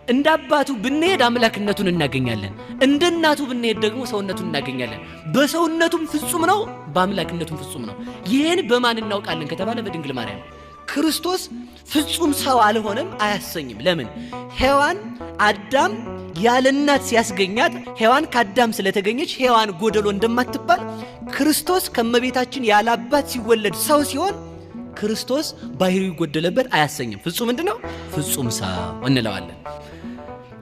እንደ አባቱ ብንሄድ አምላክነቱን እናገኛለን። እንደ እናቱ ብንሄድ ደግሞ ሰውነቱን እናገኛለን። በሰውነቱም ፍጹም ነው፣ በአምላክነቱም ፍጹም ነው። ይህን በማን እናውቃለን ከተባለ በድንግል ማርያም። ክርስቶስ ፍጹም ሰው አልሆነም አያሰኝም። ለምን? ሔዋን አዳም ያለ እናት ሲያስገኛት ሔዋን ከአዳም ስለተገኘች ሔዋን ጎደሎ እንደማትባል ክርስቶስ ከመቤታችን ያለ አባት ሲወለድ ሰው ሲሆን ክርስቶስ ባህሪው ይጎደለበት አያሰኝም። ፍጹም ምንድን ነው? ፍጹም ሰው እንለዋለን።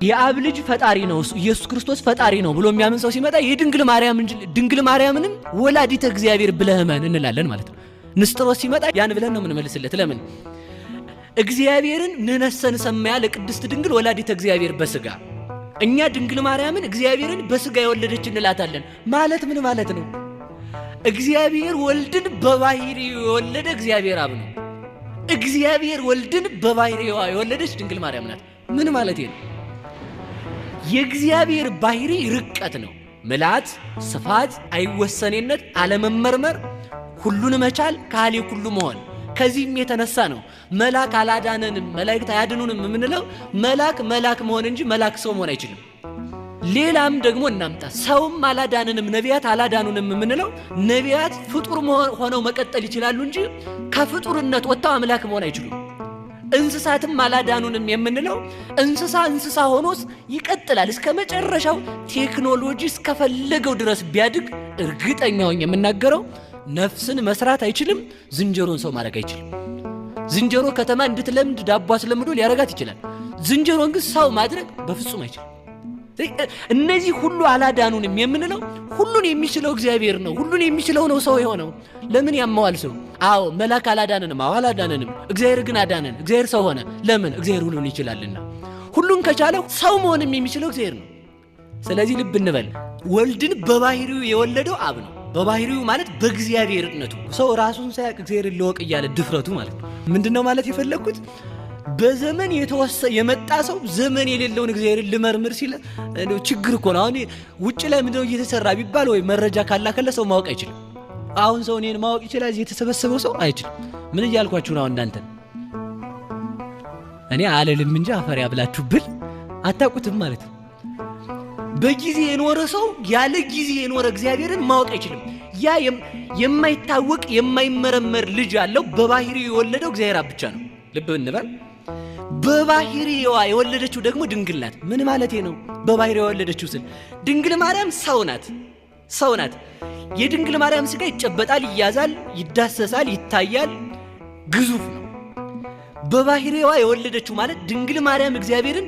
የአብ ልጅ ፈጣሪ ነው፣ ኢየሱስ ክርስቶስ ፈጣሪ ነው ብሎ የሚያምን ሰው ሲመጣ የድንግል ማርያም ድንግል ማርያምንም ወላዲተ እግዚአብሔር ብለህ እመን እንላለን ማለት ነው። ንስጥሮስ ሲመጣ ያን ብለን ነው የምንመልስለት። ለምን? እግዚአብሔርን ንነሰን ሰማያ ለቅድስት ድንግል ወላዲተ እግዚአብሔር በስጋ፣ እኛ ድንግል ማርያምን እግዚአብሔርን በስጋ የወለደች እንላታለን። ማለት ምን ማለት ነው? እግዚአብሔር ወልድን በባህሪው የወለደ እግዚአብሔር አብ ነው። እግዚአብሔር ወልድን በባህሪዋ የወለደች ድንግል ማርያም ናት። ምን ማለት ነው? የእግዚአብሔር ባህሪ ርቀት ነው። ምልአት፣ ስፋት፣ አይወሰኔነት፣ አለመመርመር፣ ሁሉን መቻል፣ ካህሌ ሁሉ መሆን። ከዚህም የተነሳ ነው መልአክ አላዳነንም፣ መላእክት አያድኑንም የምንለው። መልአክ መልአክ መሆን እንጂ መልአክ ሰው መሆን አይችልም። ሌላም ደግሞ እናምጣ። ሰውም አላዳንንም፣ ነቢያት አላዳኑንም የምንለው ነቢያት ፍጡር ሆነው መቀጠል ይችላሉ እንጂ ከፍጡርነት ወጥተው አምላክ መሆን አይችሉም። እንስሳትም አላዳኑንም የምንለው እንስሳ እንስሳ ሆኖስ ይቀጥላል እስከ መጨረሻው። ቴክኖሎጂ እስከፈለገው ድረስ ቢያድግ እርግጠኛ ሆኜ የምናገረው ነፍስን መስራት አይችልም። ዝንጀሮን ሰው ማድረግ አይችልም። ዝንጀሮ ከተማ እንድትለምድ ዳቦ አስለምዶ ሊያረጋት ይችላል። ዝንጀሮን ግን ሰው ማድረግ በፍጹም አይችልም። እነዚህ ሁሉ አላዳኑንም የምንለው ሁሉን የሚችለው እግዚአብሔር ነው። ሁሉን የሚችለው ነው ሰው የሆነው። ለምን ያመዋል ሰው? አዎ መልአክ አላዳነንም። አዎ አላዳነንም። እግዚአብሔር ግን አዳነን። እግዚአብሔር ሰው ሆነ። ለምን? እግዚአብሔር ሁሉን ይችላልና። ሁሉን ከቻለ ሰው መሆንም የሚችለው እግዚአብሔር ነው። ስለዚህ ልብ እንበል። ወልድን በባህሪው የወለደው አብ ነው። በባህሪው ማለት በእግዚአብሔርነቱ። ሰው ራሱን ሳያውቅ እግዚአብሔርን ልወቅ እያለ ድፍረቱ ማለት ነው። ምንድነው ማለት የፈለግኩት? በዘመን የተወሰ የመጣ ሰው ዘመን የሌለውን እግዚአብሔርን ልመርምር ሲል ችግር እኮ ነው። አሁን ውጭ ላይ ምንድነው እየተሰራ ቢባል ወይ መረጃ ካላከለ ሰው ማወቅ አይችልም። አሁን ሰው እኔን ማወቅ ይችላል፣ እዚህ የተሰበሰበው ሰው አይችልም። ምን እያልኳችሁ ነው? እናንተን እኔ አልልም እንጂ አፈር ያብላችሁ ብል አታውቁትም ማለት ነው። በጊዜ የኖረ ሰው ያለ ጊዜ የኖረ እግዚአብሔርን ማወቅ አይችልም። ያ የማይታወቅ የማይመረመር ልጅ ያለው በባህሪው የወለደው እግዚአብሔር አብ ብቻ ነው። ልብ እንበል። በባህሪዋ የወለደችው ደግሞ ድንግል ናት። ምን ማለቴ ነው? በባህሪዋ የወለደችው ስል ድንግል ማርያም ሰው ናት፣ ሰው ናት። የድንግል ማርያም ስጋ ይጨበጣል፣ ይያዛል፣ ይዳሰሳል፣ ይታያል፣ ግዙፍ ነው። በባህሪዋ የወለደችው ማለት ድንግል ማርያም እግዚአብሔርን